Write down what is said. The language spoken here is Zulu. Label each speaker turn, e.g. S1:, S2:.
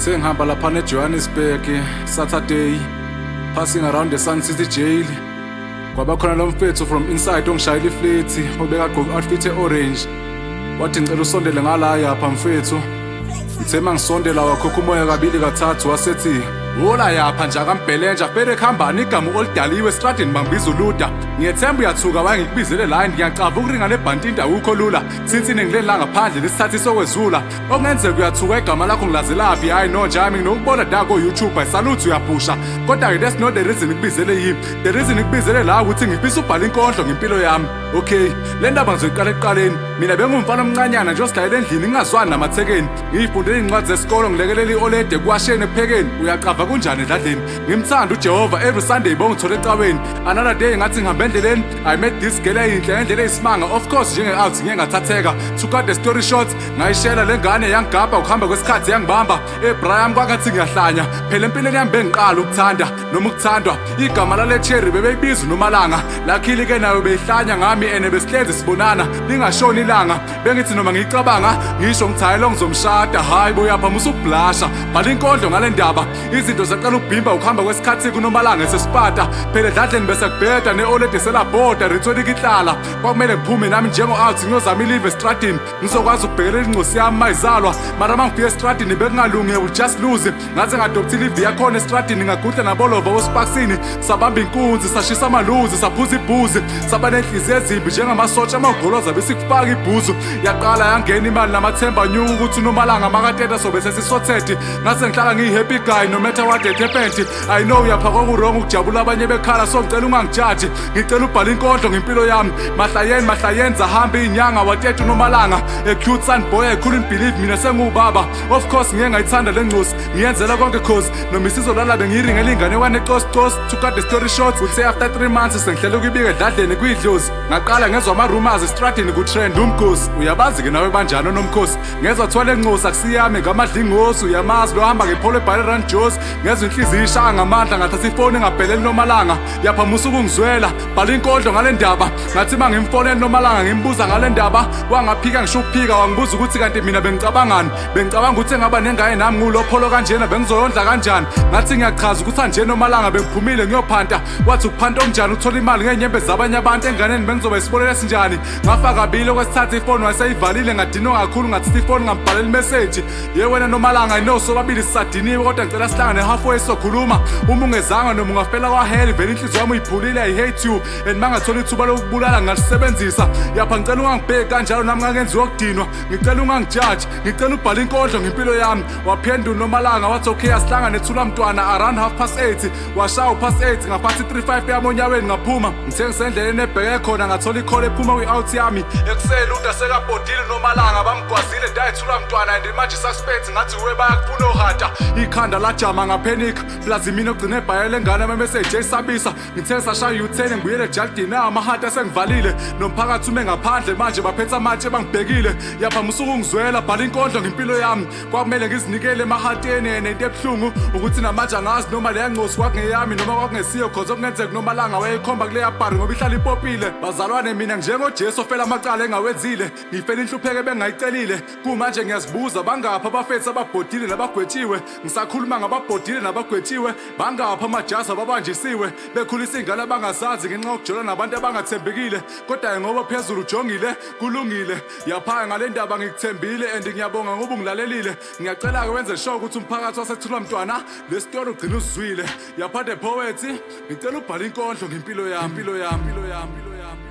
S1: Ngithe ngihamba laphana eJohannesburg Saturday, passing around the Sun City jail. Kwaba khona lo mfethu from inside ongishayela iflethi obekagqoke outfit e-orange. Wathi, "Ngicela usondele ngala yapha, mfethu." Ngithe mangisondela wakhokha umoya kabili kathathu, wasethi, "Wola yapha nje akambhelenja fere kuhambani igama olidaliwe estradini bambiza uluda. Ngiyethemba uyathuka waye ngikubizele la. Ngiyacava ukuringa lebhantinti awukho lula since iningi leli la ngaphandle lisithatha isokwezula. Okungenzeka uyathuka igama lakho ngilazelaphi. Hayi no njami nginokubona da ko-YouTube. I salute, uyaphusha, kodwa-ke that's not the reason ngikubizele yimi. The reason ngikubizele la ukuthi ngifisa ubhala inkondlo ngempilo yami. Okay, le ndaba ngizoyiqala ekuqaleni. Mina bengumfana omncanyana nje osidlalela endlini, ngingazwani namathekeni, ngiyifundela iy'ncwadi zesikolo, ngilekelela i-olede ekuwasheni, ekuphekeni. Uyacava kunjani edladleni? Ngimthanda uJehova, every Sunday bongithola ecaweni. Another day ngathi ngihambe endleleni, I met this girl eyinhle ngendlela eyisimanga. Of course, njenge-out ngike ngathatheka. To cut the story short, ngayishela le ngane, yangigabha. Ukuhamba kwesikhathi yangibamba ebraham, kwakathi ngiyahlanya phela. Empilweni yami bengiqala ukuthanda noma ukuthandwa. Igama lale cherry bebeyibiza uNomalanga. Lakhili-ke nayo beyihlanya ngami ene besihlezi sibonana lingashoni ilanga. Bengithi noma ngiyicabanga ngisho ngithi, "Hayi, lo ngizomshada." Hayi boyapha, musukublasha, bhala inkondlo ngale ndaba. Izinto zaqala ukubhimba ukuhamba kwesikhathi kuNomalanga esesipata phela edladleni, bese kubheda ne-oledi selabhoda ritholika ihlala. Kwakumele ngiphume nami njengo-out ngiyozama i-live estradini, ngizokwazi ukubhekelela incosi yami mayizalwa. Mara uma ngifika estradini bekungalungi, will just lose. Ngaze ngadoptha i-live yakhona estradini, ngagudla nabolova osipakisini, sabamba inkunzi, sashisa amaluzi, saphuza ibhuzi, saba nenhliziyo ezimbi njengamasotsha amagoloza, besikufaka ibhuzu. Yaqala yangena imali namathemba anyuka ukuthi uNomalanga makateta sobe sesisothethi. Ngase ngihlala ngiyi-happy guy no matter what had happened. I know uyapha kwaku-wrong ukujabula abanye bekhala, so ngicela ungangijaji, ngicela ubhale inkondlo ngempilo yami. Mahlayeni mahlayeni zahamba iy'nyanga, wateta uNomalanga, a cute son boy. I couldn't believe mina sengiwubaba. Of course ngike ngayithanda le ncosi, ngiyenzela konke cause noma isizolala bengiyiringela ingane wane cos. To cut the story short, uthe after 3 months sengihlela ukuyibika edladleni kuyidlozi, ngaqala ngezwa ama-rumors estradini ku-trend umkhosi. Uyabazi-ke nawe banjani onomkhosi. Ngezwa thiwa le ncosi akusiyami, ngamadlingosi. Uyamazi lo hamba ngepholo ebhaleran jos. Ngezwa inhliziyo ishaya ngamandla, ngathatha ifoni engabheleli Nomalanga. Yaphamusa ukungizwela, bhala inkondlo ngale ndaba. Ngathi uma ngimfonela Nomalanga ngimbuza ngale ndaba, wangaphika ngisho ukuphika. Wangibuza ukuthi kanti mina bengicabangani, bengicabanga ukuthi engaba nengane nami ngulopholo kanjena bengizoyondla kanjani. Ngathi ngiyachaza ukuthi anje Nomalanga bengiphumile ngiyophanta. Wathi, "Ukuphanta okunjani uthola imali ngey'nyembezi zabanye abantu? Enganeni bengizoba isibonelo esinjani?" Ngafa kabili. Okwesithathu ifoni waseyivalile, ngadinwa kakhulu, ngathatha ifoni ngambhalela imeseji, "Ye wena Nomalanga, I know sobabili sisadiniwe, kodwa ngicela sihlangane halfway sizokhuluma. Uma ungezanga noma ungafela kwaheli, vele inhliziyo yami uyiphulile. I hate you and mangathola ithuba lokubulala ngalisebenzisa. Yapha ngicela ungangibheki kanjalo, nami ngangenziwa ukudinwa. Ngicela ungangijaji, ngicela ubhale inkondlo ngempilo yami." Waphendula Nomalanga wathi, "Okay, asihlangane ethula mntwana around 8:30." Washaya u-8:30, ngaphathi 35 yami onyaweni, ngaphuma. Ngithe ngisendleleni ebheke khona, ngathola i-call ephuma kwi-out yami ekuseni uda sekabhodile Nomalanga, bamgwazile ndayethula mntwana and manje suspect ngathi uwe bayakufuna ohata. Ikhanda lajama, ngaphenika plus imina ogcine ebhayele engane amameseji eyisabisa. Ngithe ngisashaya u-10 ngibuyele ejardini, amahata asengivalile nomphakathi ume ngaphandle manje baphethe amatshe bangibhekile. Yapha musuku ungizwela, bhala inkondlo ngempilo yami. Kwakumele ngizinikele emahateni. Nento ebuhlungu ukuthi namanje angazi noma leya ncosi kwakungeyami noma kwakungesiyo, cause okungenzeka Nomalanga wayeyikhomba kuleya bhari ngoba ihlala ipopile. Bazalwane, mina njengoJesu ofela amacala engawenzile, ngifela inhlupheko ebengayicelile. Kumanje ngiyazibuza, bangaphi abafethu ababhodile nabagwetshiwe? Ngisakhuluma ngababhodile nabagwetshiwe, bangaphi amajazi ababanjisiwe bekhulisa iy'ngane abangazazi ngenxa yokujola nabantu abangathembekile? Kodwa-ke ngoba phezulu ujongile, kulungile. Yaphaya ngale ndaba ngikuthembile and ngiyabonga ngoba ungilalelile. Ngiyacela-ke wenze sure ukuthi umphakathi wasethula mntwana le sitori ugcina uzizwile. Yapha the poet, ngicela ubhale inkondlo ngempilo yami, impilo yami, impilo yami, impilo yami.